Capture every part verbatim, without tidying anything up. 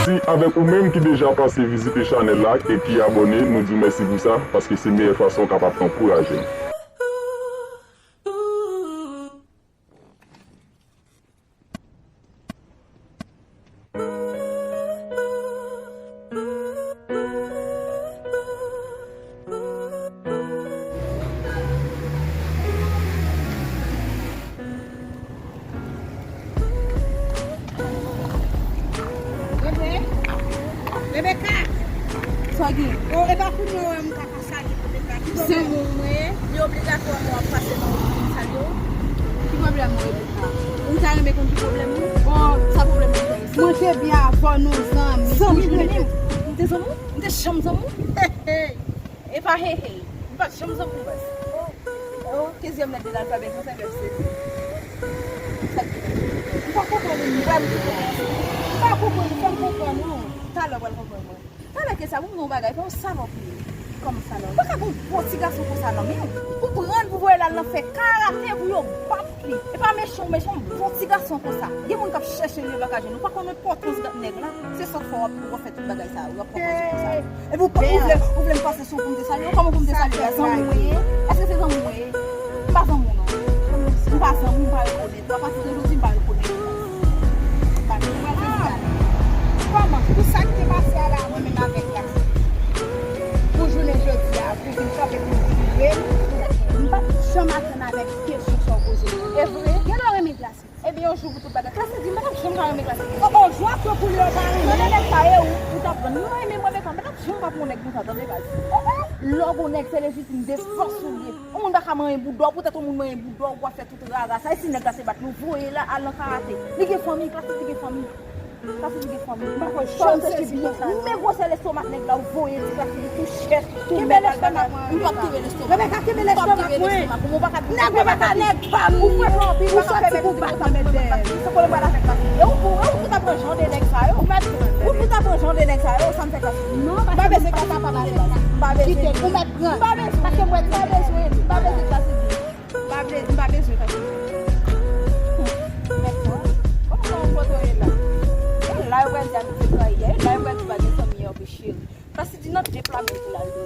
Si avèk ou menm ki deja pase vizite chanèl la e ki abòne, nou di w mèsi pou sa, paske se meyè fason w kapab ankouraje n. Rebeka! Rebeka! Sa w gen? O, e pa kounye a w wè m ka pase a gen pwoblèm la. Ki pwoblèm? Se moun mwen ye, li obligatwa mwen ap pase nan wout pou m salye w. Ki pwoblèm mwen, Rebeka? Ou ta renmen konn ki pwoblèm ou? O, sa pwoblèm ou? Mwen te byen avè w, nou zanmi. Zanmi pou mwen? M te zanmi w? M te janm zanmi w? Hey, hey! E pa hey, hey. M pa t janm zanmi w, baz. O, o, kenzyèm lèt de lalfabè franse, vèb se. Sa k gen? M pa konprann ou, m pa konprann ou, fè m konprann ou. Talè w pral konprann mwen. Talè ke sa, pou m di w yon bagay, fè yon salòp ou ye. Kòman salòp? Ou pa ka gen yon bon ti gason konsa nan men w. Pou pran l, pou voye l al nan fè karate, pou yo bat li. E pa mechan, mechan, yon bon ti gason konsa. Gen moun k ap chèche l, yo pa ka jwenn. Ou pa konn enpòtans nèg la. Se sa k fè w ap, w ap fè tout bagay sa yo, w ap pran pòz konsa. Epi ou, ou vle, ou vle m pase sou w pou m te salye w? Kòman pou m te salye w? Zanmi w mwen ye? Èske se zanmi w mwen ye? M pa zanmi w non. M pa zanmi w, m pa rekonèt. W ap pati de jodi, m pa rekonèt ou. M pa rekonèt ou. Kòman? Pou sa k te pase a la, mwen menm avèk la. Pou jounen jodi a, pou vin kanpe pou m vire. M pa t janm atann avèk kesyon sa w poze m. E vre? Gen lè w renmen glase. Ebyen, yon jou pou tout bagay. Classy di, m pa t ap janm ka renmen Classy. O, o, jwa ke pou li yo pa renmen. Tande nèg sa ye, ou, ou t ap vann. Mwen renmen mwen, men m pa t ap janm ka pran yon nèg konsa, tande, baz. O, o. Lè w gon nèg, se lejitim defans ou ye. Yon moun pa ka manyen bouda w, poutèt yon moun manyen bouda w, w ap fè tout rara sa. E si nèg la se bat nou, voye l al nan karate. Li gen fanmi, Classy li gen fanmi. Classy li gen fanmi. M pa kwè, chòm se ki byen. Men gwosè lestomak nèg la, ou voye ti Classy li tou chèch. Kenbe lestomak mwen, Rebecca. M p ap kenbe lestomak. Rebecca, kenbe lestomak mwen. Nèg Rebecca, nèg pa m. Ou fè m anpil, ou soti pou bat mwen dèyè. Se kote m pral avèk Classy. E ou, ou, ou ki ta pran jan de nèg sa yo. Ou mèt pran. Ou ki ta pran jan de nèg sa yo, sa m fè Classy. Non, m pa bezwen Classy pou mwen. M pa bezwen. Kite l, ou mèt pran. M pa bezwen. Paske mwen, m pa bezwen. M pa bezwen Classy. M pa vle, m pa bezwen Classy. Mèt mwen. Kòman sa w kontre la? E la yo pral di amitié trayi. E la yo pral di pa gen zanmi anpil cheri. Classy di nan de pla menm pou l al dwe.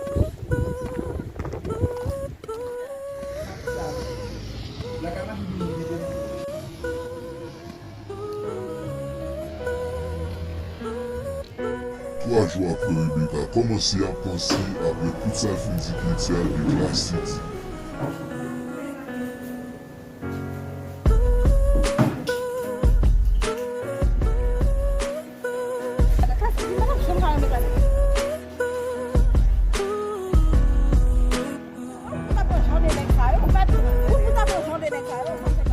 Twa jou apre, Rebecca kòmanse ap panse apre tout sa l fin di Katie a de Classy di. Ou pa pran jan de nèg sa yo, ou pa, ou pa pran jan de nèg sa yo, sa se pa.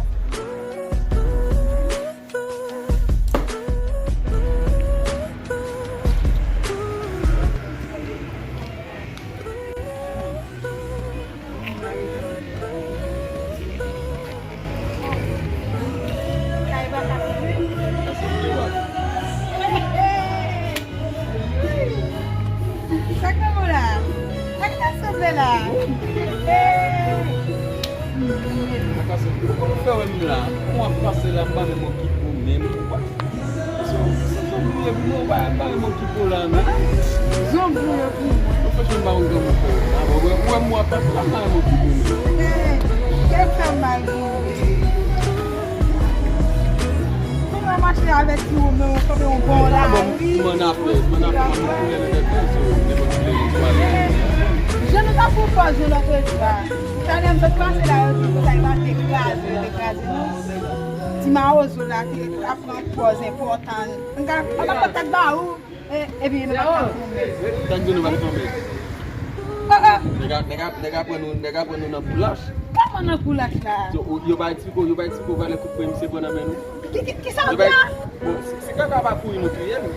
Sa k nan men w la? Sa k nan sanble la? Hey! Ou konn fè wè m la? Ou ap pase la, m pa menm okipe w menm. Ou pa, se, se zonbou ye pou mwen, ou pa, m pa menm okipe w la menm. Zonbou ye pou mwen. Ou fè jan m pa konn kòman fè w la. Bon, ou wè m ap pase la, m pa menm okipe w menm. Hey! Kè fè m mal pou ou. Mwen mache avèk ti ou, men ou kanpe yon bò la, wi. Mwen apre, mwen apre, mwen konnen lè tèt mwen, so, nenpòt ki lè, mwen pale. Jan nou t ap pran pòz yo lòt jou a. Talè m sot pase la, yo di, sa yo pa te kraze, yo te kraze nou. Ti mawozo la ki ap pran pòz enpòtan. Mwen ka, mwen ka kontak ba ou. E, epi nou pa t ka tonbe. Sa k di nou pa t tonbe? Oh, oh. Nèg a, nèg a, nèg a pran nou, nèg a pran nou nan koulach. Kòman nan koulach la? Yo, yo pa eksplike w, yo pa eksplike w valè kout pwen misye pran nan men nou? Ki, ki, ki sa w di a? Bon, si, si kaka pa kouri nou touye nou.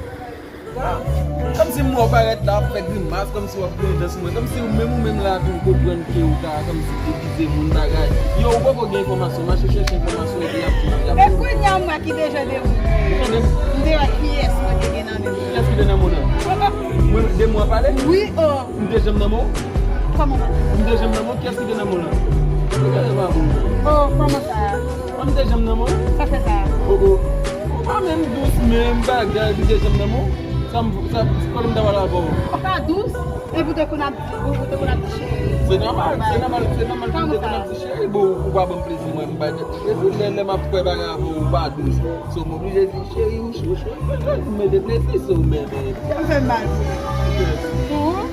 Kòmsi m wè w parèt la, w ap fè grimas, kòmsi w ap venjans mwen, kòmsi ou menm, ou menm la tou, ou konprann ke ou ka, kòmsi degize moun bagay. Yo, ou poko gen enfòmasyon, mache chèche enfòmasyon epi y ap di, y ap di. E kounye a m wè ki dejan de moun. Ou tande? M te wè kiyès mwen te gen nan men m. Kiyès ki te nan men w lan? Oh, oh. Mwen, de mwen pale? Wi, oh. M te janm nan men w? Kòman? M te janm nan men w? Kiyès ki te nan men w lan? Gade pa bon. Oh, kòman sa? An m te janm nan men w? Sa fè sa? Oh, oh. Ou pa menm dous menm bagay, m te janm nan men w? Sa m, sa, kòman m ta pale avè w? Ou pa dous, epi ou te konn ap di, ou, ou te konn ap di cheri. Se nòmal, se nòmal, se nòmal pou m te konn ap di cheri, bon, ou pa ban m plezi, mwen, m bay tèt mwen plezi. Lè, lè m ap fè bagay avè w, ou pa dous. So, m oblije di, cheri, ou chou, chou, m mete plezi, so, men, men. Sa fè m mal. Ou?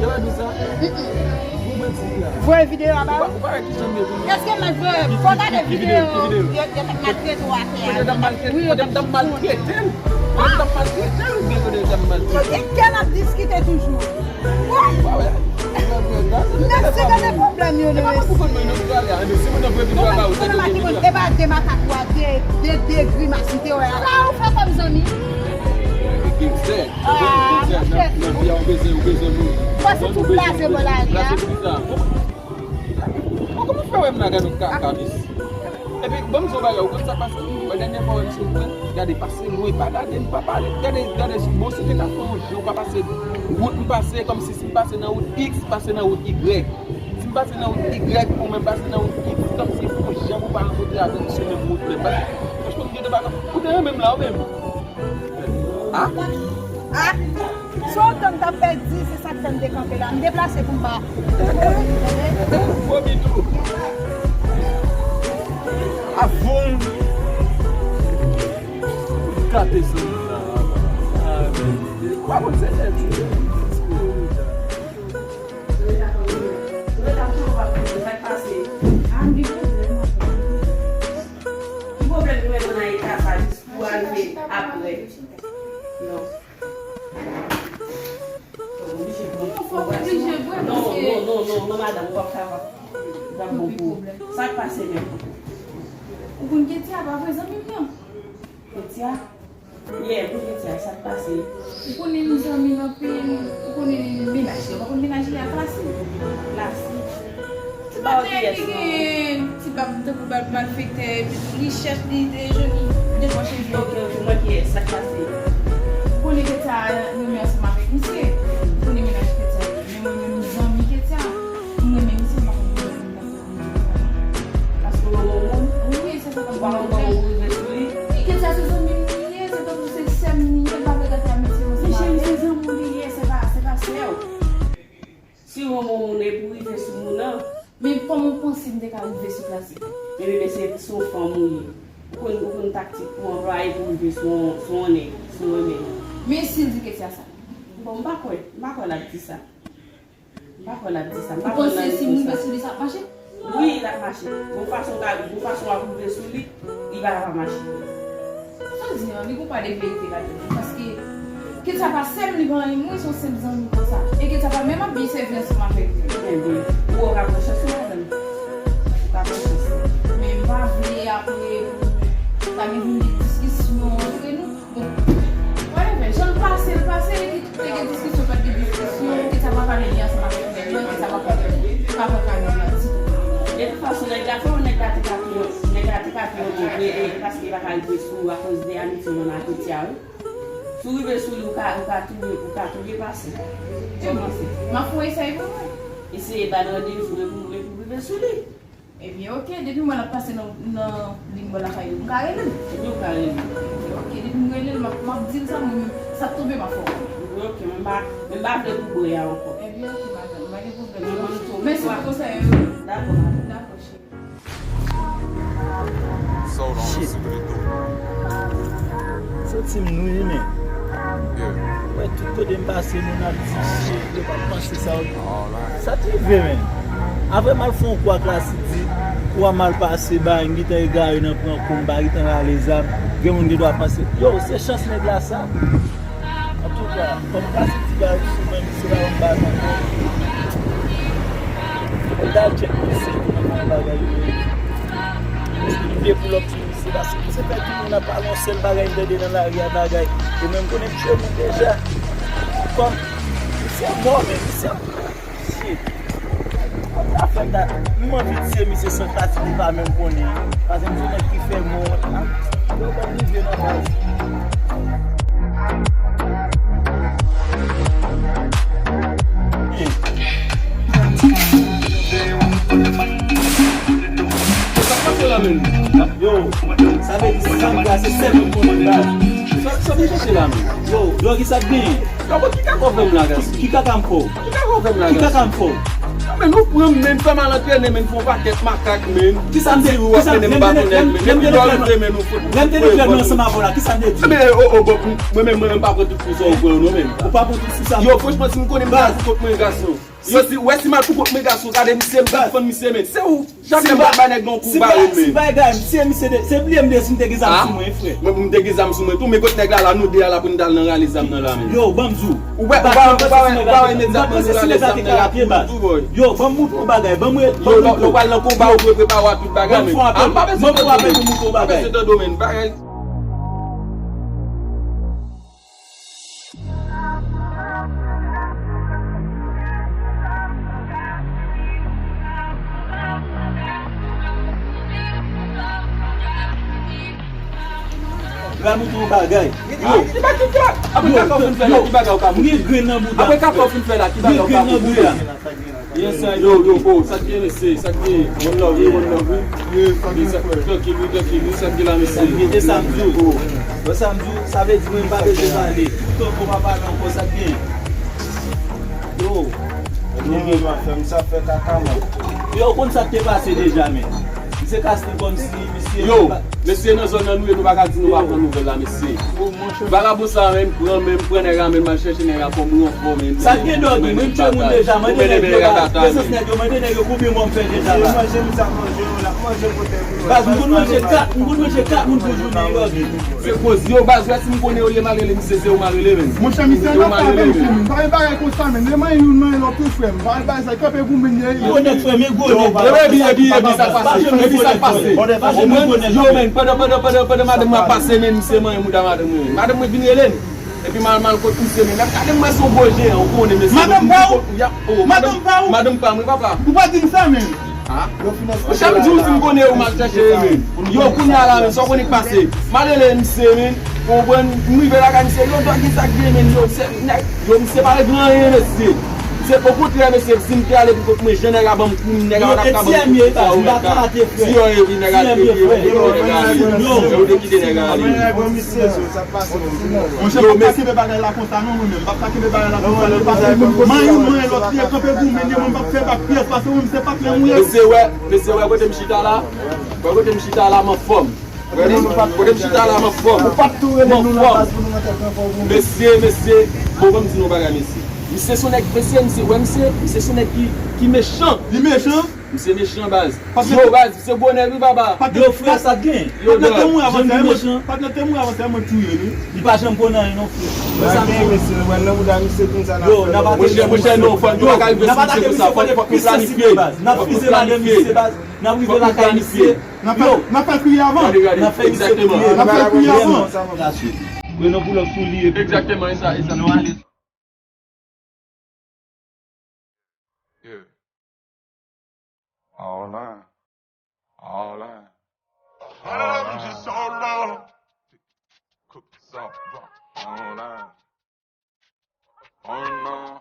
Yo pa di sa? Ou manti la. Voye videyo a ba ou. Ou pa, ou pa wè ki jan m ye pou mwen. Èske m voye? Fò w gade videyo yo, yo t ap maltrete w atè a. Kote m t ap maltrete, kote m t ap maltrete l? Kote m t ap maltrete l oubyen kote m t ap maltrete l? Kote kè n ap diskite toujou. Ou pa wè? Mèsi, gade pwoblèm yo, Louis. E pa pou konn mwen, non, pou ale a. Enben, si moun nan voye videyo a ba ou, se ke gen videyo a. E pa de makak ou a, de, de, de grimas m te wè a. Sa ou fè kòm zanmi? Gangstè. Ah, nan, nan vi a, ou bezwen, ou bezwen moun. Ou bezwen moun. Ou bezwen moun. Bon, kòman fè wè m nan gade yon ka-, kabis? Epi, ban m di w bagay, ou konn sa k pase? Mwen, dènyè fwa wè misye pran, gade, pase lwen, pa gade m, pa pale. Gade, gade, bon, si te ka fè yon jan, ou pa pase wout, m pase, kòmsi si m pase nan wout X, pase nan wout Y. Si m pase nan wout Y, ou menm pase nan wout X, kòmsi fè yon jan pou pa rankontre avè misye menm wout menm. Paske, franchman, m gen de bagay, ou te renmen m la, ou menm? Ah? Ah? Se yon tan m t ap pèdi, se sa k fè m te kanpe la. M deplase pou m pa. Vomi tou. A voum. Gate sou moun nan. Ah, men. Ou pa konn se lè tou. Ki pwoblèm nou mete nan eta sa jis pou arive apre? Non. Ou oblije bwè. Non, fòk oblije bwè, non, paske non, non, non, non, madanm, ou p ap ka, w ap bon pou ou. Sa k pase menm? Ou konn Ketia, pa vre, zanmi m nan? Ketia? Yeah, pou Ketia, sa k pase? Ou konnen nou zanmi anpil, ou konnen li menaj li, ou pa konn menaj li a Klasi? Klasi? Ti bòt nèg ki gen ti bab tankou bab malfektè, epi tou li chèch, li te jwenn li debòche vye. Ok, ok, mwen ki sa k pase. Ou konnen Ketia renmen ansanm avèk misye. Ou konnen menaj Ketia. Men mwen menm zanmi Ketia. M renmen misye, m pa konn pou m ta fè pou misye. Paske w renmen yon moun? Wi, se sa k ap fè m. Ou pa konn kòman pou rive sou li? Wi, Ketia se zanmi m li ye, se tankou se sè m li ye, m pa vle gate amitye m ansanm avè l. Men cheri, se zanmi w li ye, se pa, se pa sè w. Si w renmen yon moun, e pou rive sou moun nan. Men kòman w panse m te ka rive sou Klasi? Men bebe, se, se yon fanm ou ye. Ou konn, ou konn taktik pou anplwaye pou rive sou yon, sou yon nèg, si w renmen l. Men si l di Ketia sa? Bon, m pa kwè, m pa kwè l ap di sa. M pa kwè l ap di sa. M pa kwè l ap di sa. Ou panse si m rive sou li, sa ap mache? Wi, l ap mache. Bon fason w ka, bon fason w ap rive sou li, li pa ka pa mache. Sa w di an, li gon pa de verite ladan l. Paske Ketia pa sè m, li pa anyen, mwen se yon senp zanmi konsa. E Ketia pa menm ap byen sèvi ansanm avèk li. Enben, ou wè w ka pran chans ou ladan l. Ou ka pran chans ou. Men m pa vle apre pou ta gen vin de diskisyon antre nou. Bon, whatever, jan l pase, l pase, e ki te gen diskisyon, pa t gen diskisyon, Ketia pa pale byen ansanm avèk nèg lan, Ketia pa pale, pa pale nèg lan ditou. De tout fason, nèg la, fò nèg la te ka pi, nèg la te ka pi yon bon vre, e paske li pa ka rive sou ou akoz de amitye w nan Ketia, wi. Si w rive sou li, ou ka, ou ka touye, ou ka touye pase. Kòmanse. M ap fè yon esèy pou mwen. Eseye ba l randevou, e pou, e pou rive sou li. Ebyen, oke, depi m wè l ap pase nan, nan liy bò lakay yo, m ka rele l? Wi, ou ka rele l. Oke, depi m rele l, m ap, m ap di l sa, mwen menm, sa k tonbe, m ap fè w konnen. Oke, men m pa, men m pa vle pou bwè a ankò. Ebyen, oke, madanm, pa gen pwoblèm. Mèsi pou konsèy yo. Dakò, madanm. Dakò, cheri. Shit. Santi m nou ye, men. Wè, tout kote m pase, moun ap di shit, yo pa panse sa yo. Sa t rive, men. Apre m al fè yon kou ak Klasi di, kou a mal pase, bagay, m gentan egare nan pran kou, m pa gentan rale zam. Gen moun gen dwa panse, yo, se chans nèg la sa. Antouka, kòm Klasi di bagay sou mwen, misye pa ban m baz ankò. Mwen t al tchèk misye pou mwen fè yon bagay pou li. Misye vle pou lòt ti misye, paske misye fè tout moun ap pale yon sèl bagay m tande nan lari a bagay. Ou menm konnen m tchwe moun deja. Kòm misye mò, men misye Shit. Sa fè dat. M anvi tiye misye san Klasi li pa menm konnen. Paske m se nèg ki fè mò a. Yo konn rive nan baz. Yo, sa vle di san Klasi se sèl moun konnen baz. Sa vin chèche la menm? Yo, Doggy, sa k genyen? Yo, bon, ki kaka w fè m la, gason? Ki kaka m fè w? Ki kaka w fè m la, gason? Ki kaka m fè w? Yo, men nou pran m, men fè m al antrene, men fè yon pakèt makak, men. Kisa m te, kisa m te, lè m te, lè m te, lè m te, lè m te, lè m te, lè m te ansanm avè w la, kisa m te di? Men, o, o, bon, mwen menm, mwen menm pa pran tout kou sa w pran yo, non, men. Ou pa pran tout kou sa? Yo, franchman, si m konnen m ta di kot mwen, gason. Yo, si, wè, si m al pou kont mwen, gason, gade misye, m t ap fann misye, men. Se ou, chak lè m pral bay nèg nan kou, bare m, men. Si bagay, misye, misye, se bliye m de si m te gen zam sou mwen, frè. Mwen, m te gen zam sou mwen tou, men kot nèg la, la, nou de a la pou n t al nan rale zam nan la, men. Yo, ban m di w. Ou wè, ou pa, ou pa, ou pa wè imedyatman nou rale zam nan la pou nou tou, boy. Yo, ban m montre w bagay, ban m wè, ban m montre w. Yo, lè w pral nan konba, ou dwe prepare a tout bagay, men. A, m pa bezwen tande w, men. M pa bezwen tande w, men. Bagay. Pral montre w bagay. Yo, ki bagay w fin fè la? Ki bagay w ka montre? Mwen gen grenn nan bouda m. Apre kaka w fin fè la, ki bagay w ka montre? Yes, sir. Yo, yo, bro, sa k gen, mesye? Sa k gen? One love, one love, wi. Yes, sa k gen, frè? Trankil, wi, trankil, wi, sa k gen la, mesye? Sa k gen, e sa m di w. Wè sa m di w, sa vle di mwen m pa bezwen pale. Tout tan w pa pale ankò, sa k gen? Yo. Yo, yo, yo, sa fè kaka, man. Yo, ou konn sa k te pase deja, men. Misye kase li kòmsi, misye. Yo, mesye, nan zòn nan nou ye, nou pa ka di nou pa pran nouvèl la, mesye. Vagabon sa a menm, pran menm, pran nèg la menm, al chèche nèg la kòm ranfò menm. Sa gen dòmi, mwen m tchwe moun deja, mande nèg yo ba, prezans nèg yo, mande nèg yo konbyen mò m fè deja la. Manje m sa manje yo, l ap manje kote pou yo. Baz, m konn manje kat, m konn manje kat moun pou jounen, dòmi. Se koz yo, baz, wè si m konnen yo ye m al rele misye, se yo m al rele menm. Monchè, misye nan pa vin sou moun, pa gen bagay konsa menm, lè manyen youn manyen lòt wi frè m, pa gen bagay sa, kanpe goumen ye. Gwo nèg frè m, e gwo nèg. Epi, epi, epi, sa k pase, epi sa k pase. Ou konprann? Yo, menm, pandan, pandan, pandan, pandan madanm mwen ap pase, menm misye manyen mouda madanm mwen. Madanm mwen vin rele m. Epi m al, m al kot misye, men m ap gade m wè se yon gwo jeyan, ou konnen mesye. Madanm pa ou? Madanm pa ou? Madanm pa m, wi papa. Ou pa di m sa, men. Monchè, m di w si m konnen ou m al chèche, men. Yo, kounye a la, men, sa w konnen k pase. M al rele misye, men. Ou konprann? M rive lakay misye, yo, dògi sa k gen, men. Yo, se nèg, yo, misye pa regle anyen, mesye. Se okontrè, mesye, si m te ale pou kont mwen, jan nèg la ban m kou, nèg la pa t ap ka ban m kou sa, ou menm ka. Ti yon epi nèg la te kite, nèg la ale. Yo, yo te kite nèg la ale. Monchè, m p ap ka kenbe bagay la konsa non, mwen menm. M p ap ka kenbe bagay la konsa non, paske manyen youn manyen lòt, li kanpe goumen, mwen m p ap fè bak pyès, paske mwen se patnè m ye. Mesye wè, mesye wè kote m chita la? Wè kote m chita la, m anfòm. Kote m chita la, m anfòm. M anfòm. Mesye, mesye, bon, ban m di nou yon bagay, mesye. Misye se yon nèg, mesye, misye, wè misye, misye se yon nèg ki, ki mechan. Li mechan? Misye mechan, baz. Yo, baz, misye gwo nèg, wi, papa. Yo, frè, sa k gen? Yo, dòg. Patnè te mouri avan sa, mwen touye li. Li pa janm konn anyen, non, frè. Yo, n ap atake misye, fòk nou pa ka rive sou misye konsa, fòk nou planifye. N ap fize madanm misye, baz. N ap rive lakay misye. N ap fè, n ap fè l kriye avan. N ap fè misye kriye. N ap fè l kriye avan. Prenon pou lòt sou li epi. Egzakteman, e sa, e sa. Nou ale. Yeah. All in. All in. All in. Just hold on. Cook this up. All in. All in.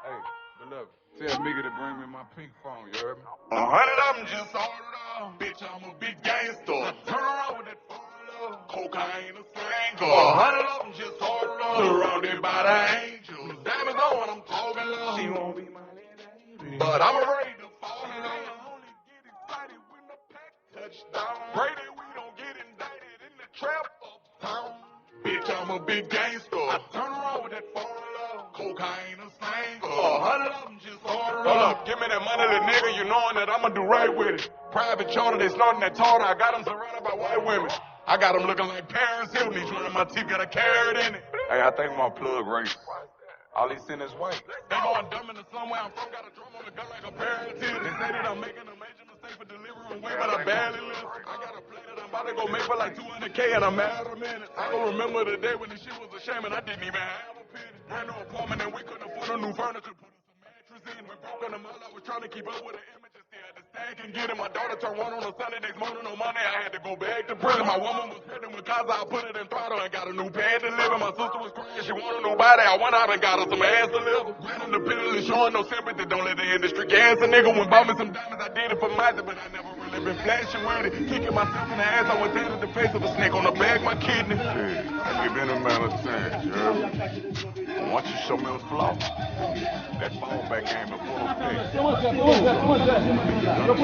Hey, beloved, tell Miggy to bring me my pink phone, you heard me? A hundred of 'em just hold up. Bitch, I'm a big gangster. Turn around with that phone up. Cocaine a slang. A hundred of 'em just hold up. Surrounded by the angels. Diamonds on when I'm talking love. She won't be my lady. But I'm ready to fall in love. Only get excited when the pack touch down. Pray that we don't get indicted in the trap uptown. Bitch, I'm a big gangster. I turn around with that phone love. Cocaine a slang. A hundred of 'em just order. Hold up, give me that money, little nigga. You knowin' that I'ma do right with it. Private charter, they snorting that tartar. I got 'em surrounded by white women. I got 'em looking like Paris Hilton. Each one of my teeth got a carat in it. Hey, I think my plug raised. All he send is white. They going dumb in the slum where I'm from. Got a drum on the gun like a parrot. They say that I'm making a major mistake for delivering weight, but I barely live. I got a play that I'm about to go make for like two hundred K in a matter of minutes. I can remember the day when this shit was a shame and I didn't even have a penny. Brand new apartment and we couldn't afford no new furniture. Put us a mattress in. We broke on the mall. I was trying to keep up with the image and still had to Can get it. My daughter turned one on a Sunday. Next morning on Monday, I had to go back to prison. My woman was pregnant with Kaza. I put it in throttle and got a new bed to live in. My sister was crying. She want a new body. I went out and got her some ass to live. Granted, the pitiless, showing no sympathy. Don't let the industry gas a nigga. Went bought me some diamonds. I did it for Mizey, but I never really been flashy with it. Kicking myself in the ass. I went dead at the face of a snake on the bag. My kidney. Shit, give any man a chance, you heard? Once you show me a flaw, that fall back game is full effect. Look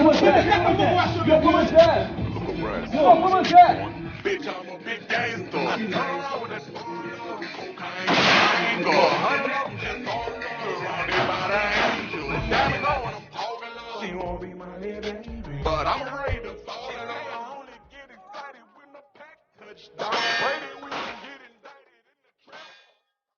at Brad. Bitch, I'm a big gangster. I turn around with that cocaine. I ain't go a hundred, I'm just going around it by the angel. Diamonds on, I'm talking love. She won't be my little baby. But I'm afraid to